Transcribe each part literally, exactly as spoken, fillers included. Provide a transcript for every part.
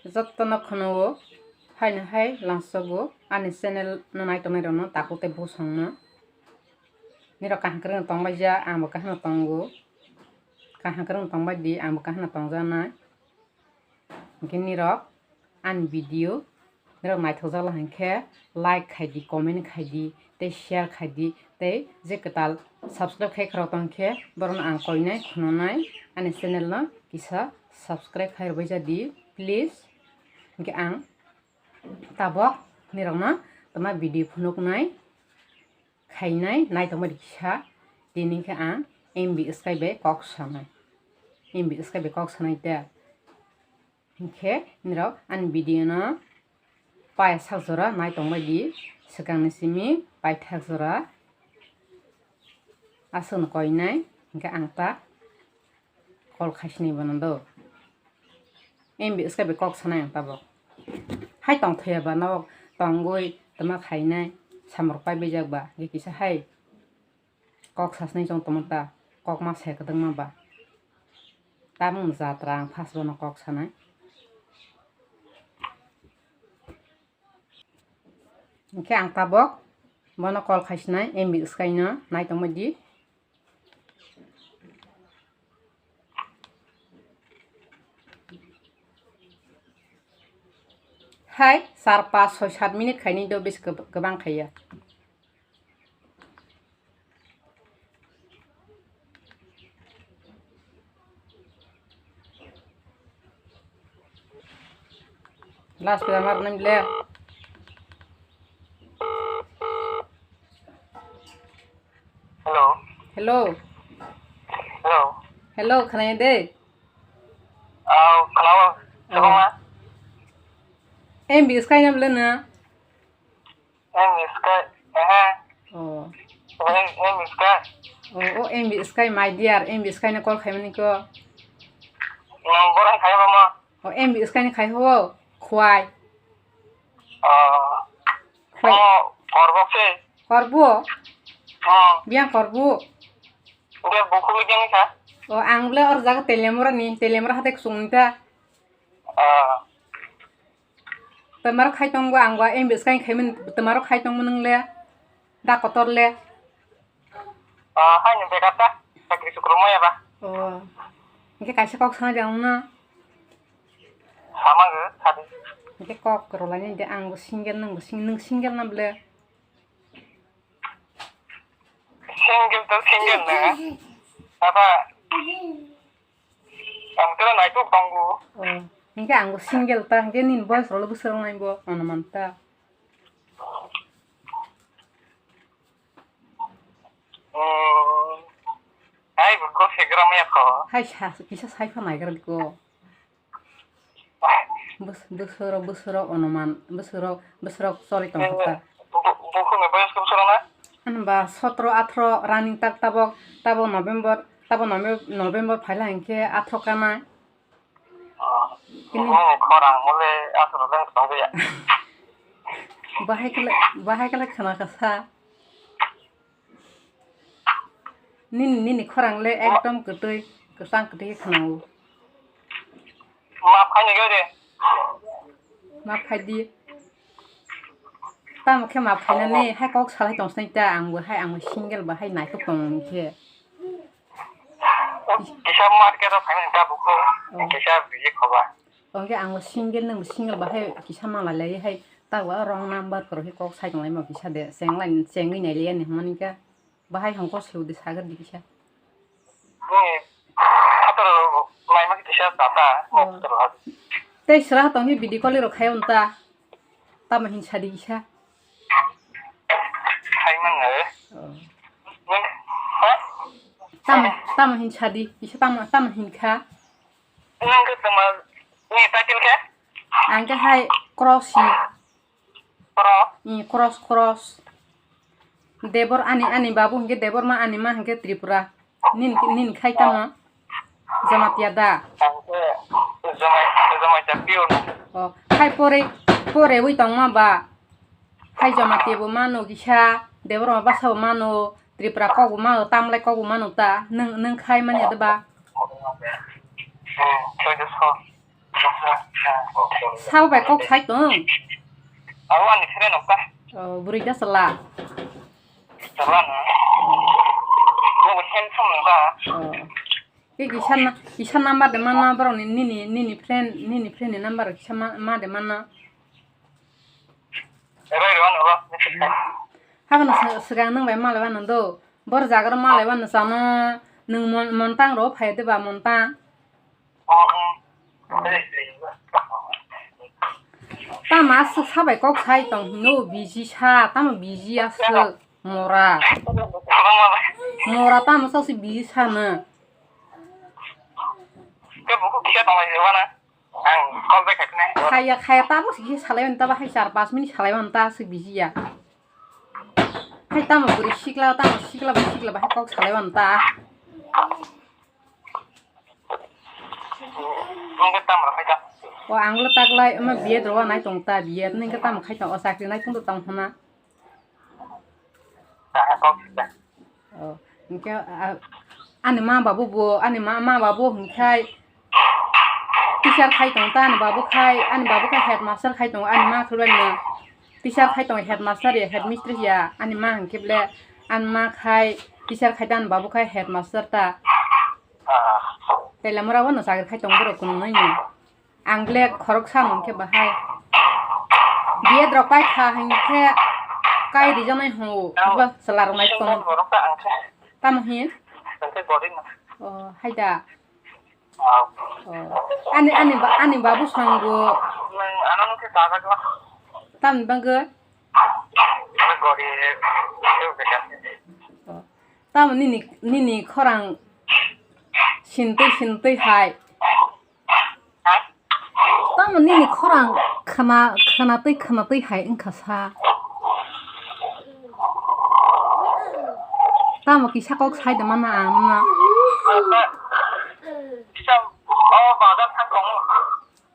Jotono khwno-o, haino hai langsogo ani channel no nai tongnai rokno takhuk tei bwswkno. Nirok kaham kwrwngno tongbaija, angbo kaham tongo. Kaham kwrwngno tongbaidi, angbo kaham tongjaknai. Hinkhe nirok ani video nirok naithokjak lai hinkhe like khaidi, comment khaidi, tei share khaidi, tei je kwtal subscribe khai khorok tongkhe borokno ang koinai khunanai ani channel no kisa subscribe khai rwbaijadi please. Hinkhe ang tabok nirokno tama video phunuknai khainai naitongmani kisa tini khe ang M B Sky bai kok sanai, M B Sky bai kok sanai de. Hinkhe nirok ani video no paisak jora nai tongbaidi, swkangni simi paithak jora aswkno koinai, hinkhe ang ta call khaisinai bono do. M B Sky bai kok sanai ang tabok. Hai tongthaiya ba no tongwi tama khainai samrok paibaijak ba, hinkhe kisa hai. Kok sasnai chwng tongma ta, kok ma se kwdwngma ba. Tamung jatra ang first bono kok sanai. Hinkhe ang tabok bono call khaisinai M B Sky no nai tongma di. Hai, char, pas, soi, sat minute khaini do besi kwb-, kwbang khaiya. Last pila mar nang le. Hello. Hello. Hello. Hello, khwnai de. Au, khwnao. Oh. Kwbangma. M B Sky nam le na. M B Sky, ehe. Oh. M, M B Sky. Oh, oh, M B Sky, my dear, M B Sky no call khaimani ko. Nang borang khai ba ma? Oh, M B Sky ni khai ho, khwai. Oh. Khwai. Oh, korbo se. Korbo? Hmm. Biang korbo. Udah buku lagi ni sa? Oh, ang le or jaga Telemura ni, Telemura hate kusung ni ta. Oh. Twmaro khai tongbo ang ba M B Sky khaimani twmaro khai tongbo nwngle da kotor le. Ah, hai ni bekar ta. Chakri chukri maya ba. Oh. Hinkhe kaisa kok sana de ang no. Sama ge sadi. Hinkhe kok rwlaini de ang bo single nang bo sing-, nang single na ble. Single to single na. Apa? Ang tela naituk tongo. Oh, hinkhe ang bo single ta, hinkhe nini boyfriend rok bwswk nai bo, ano man ta. Hmm. Hai, bo kok segra maya ko. Hai, sa, kisa sai pha naigra ko. Bus-, busuro, busuro, onuman, busuro, busuro choli tong kha ta. Bu-, bu-, bukhukni boyos kobswrwng na? Ano ba sotro, athro running tak tabok, tabok November, tabok Nove-, November phaila hinkhe athro kana. Oh, kini bukhukni khorang mole athro le tongya. Bahai kele, bahai kele khana kasa. Nini, nini khorang le ekdom kwtwi, kwchang kwtwi khe khwnao. Maaf khaini khe de. Maaf khai di. Tamo khe maaf khainani, hai kok salai tong sini ta, ang bo hai, ang bo single bo hai naithok tong khe. Kisa market o phaimani ta bukhuk, oh, kisa busy khoba. Hwnkhe ang bo single, nwng bo single bahai kisa malai lai hai, ta bo wrong number kwrwi khe kok sai tong lai ma kisa de, cheng lai, chengwi nai lai ani hwnmani khe bahai hwnkhe se udi sagor di kisa. Ni photo rok naima kisa tata, oh, photo rok. Tei sra tong khe video call rok khai on ta, tamo hin sadi kisa. Khai man eh. Oh. Nwng, ha? Tamo, tamo hin sadi kisa, tamo, tamo hin kha. Nwng khe tongma ni title khe? Ang khe hai cross hi. Cross? Ih, cross, cross. Debor ani, ani babu hinkhe Debor ma ani ma hinkhe Tripura. Nin, nin khai tamo? Jamatia da? Ang khe Jamai, Jamatia pure. Oh, hai pore, pore wi tongma ba? Hai Jamatia bo mano kisa, Debor ma basa bo mano. Tripura kok bo mano, tamlai kok bo mano ta, nwng, nwng khai manya de ba? Hmm, khai de so. Sabo bai kok sai tong. Abo ani friend rok ta. Oh, bwrwi da chwla. Chwla no. Bo bo handsome ba. Oh. Ke kisa na, kisa number de mana borok ni, nini, nini friend, nini friend ni number kisa ma, ma de mana. Ero ero no ba. Habono sw-, swkang nwng bai malai bano do. Bor jaga ro malai bano chano nwng mon, montang ro phai de ba montang. Tamo aswk sabai kok sai tong hino, busy sa, tamo busy aswk mora. Mora tamo aswk busy sa no. Khaya, khaya tamo si salai manta ba hai char pas minute salai manta aswk busy ya. Hai tamo bwrwi sikla, tamo sikla ba sikla ba hai kok salai manta. Nwng khe tamo rw khai ta? O, ang le taklai, omo B Ed rw nai tong ta, B Ed nwng khe tamo khai tong, o chakri nai tong tong hwnna. Aha, kok sida. O, hinkhe, a, ani ma babu bo, ani ma, ma babu hinkhe teacher khai tong ta, ani babu khai, ani babu khai headmaster khai tong, ani ma khulai no teacher khai tong, headmaster ya, headmistress ya, ani ma hinkhe ble, ani ma khai teacher khai ta, ani babu khai headmaster ta. Ah. Tei lamura o no chakri khai tong borok kunui no. Ang ble khoroksa mung khe bahai. B Ed rok pai kha hinkhe kai rijaknai hwngo. Ang ba chwla rok nai tong. Borok ta ang khe. Tamo hin? Ang khe gori na. Oh, hai da. Ah. Oh. Ani, ani ba, ani babu swngo. Nang ano khe sajak la. Tamni bagwi? Gori. Oh. Tamo nini, nini khorang sintwi sintwi hai. Tamo nini khorang khna, khnatwi khnatwi hai wngkha sa. Tamo kisa kok sai de mana ang na.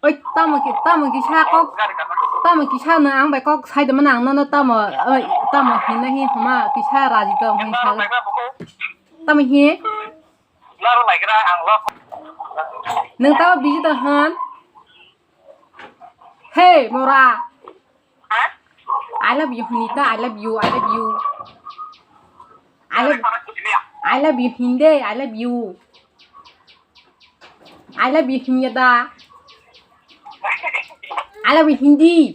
Oi, tamo ki, tamo kisa kok, tamo kisa no ang bai kok sai de mana ang nono tamo, oi, tamo hinna hi homa kisa raji tong hin sa. Tamo hi? Nwng tamo biji tong hwn? Hey, mora. I love you, Hunita. I love you. I love you. I love, I love you, Hindi. I love you. I love you, Hindi. I love you, Hindi.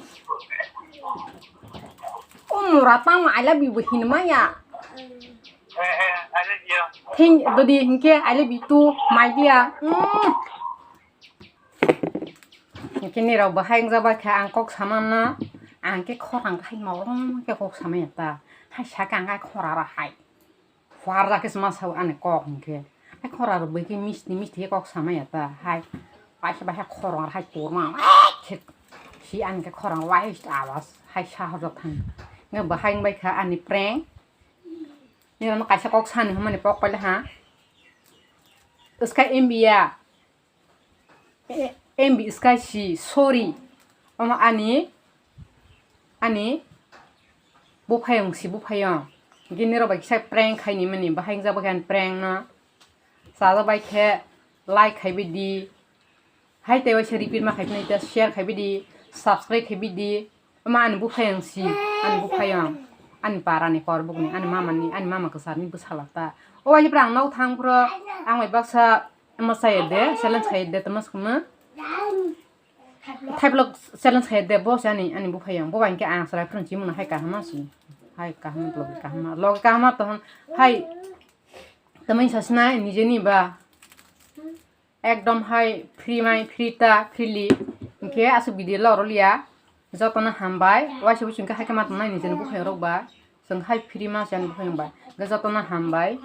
Umura tamo I love you bo hinmaya. Thank, dodi hinkhe I love you too, my dear. Mm. Hinkhe nirok bo hai wngjabai khe ang kok samano, ang khe khorang hai morom khe kok samaya ta. Hai saka ang hai khorara hai. Huarjakhe se ma sao ani kok hinkhe. Hai khorarok bai khe misti misti khe kok samaya ta. Hai paisa bai hai khorang hai torma. Khe si ani khe khorang waste awas hai sahorjak thang. Nge bo hai wngbai kha ani prank. Nirano kaisa kok sani hwnmani pok paile ha. Wngkha M B ya. E, M B wngkha si, sorry. Omo ani, ani buphayung si, buphayung. Hinkhe nirok bai kisa prank khaini mani, bahai wngjago khe ani prank no. Chajabai khe like khaibai di. Hai tei waisa repeat ma khaiphinai ta, share khaibai di, subscribe khaibai di. Omo ani buphayung si, ani buphayung, ani parani korbukni, ani mamani, ani mama kwcharni bwsala ta. O waisa pura ang nok thang phuru ang bai baksa omo chaya de, challenge khaiya de, tamo swkangma. Thaiplok challenge khaiya de, bo se ani, ani buphayung. Bo bai khe ang chwrai phuru chimung hai kaham si. Hai kaham, logi kaham, logi kaham to hwn. Hai tamai sasnai nijeni ba. Ekdom hai free mai, free ta, freely. Hinkhe aswk video loroliya. Jotono hambai. Waisa buchung khe hai khe ma tongnai nijeni buphayung rok ba. Chwng hai free ma se ani buphayung ba. Hinkhe jotono hambai.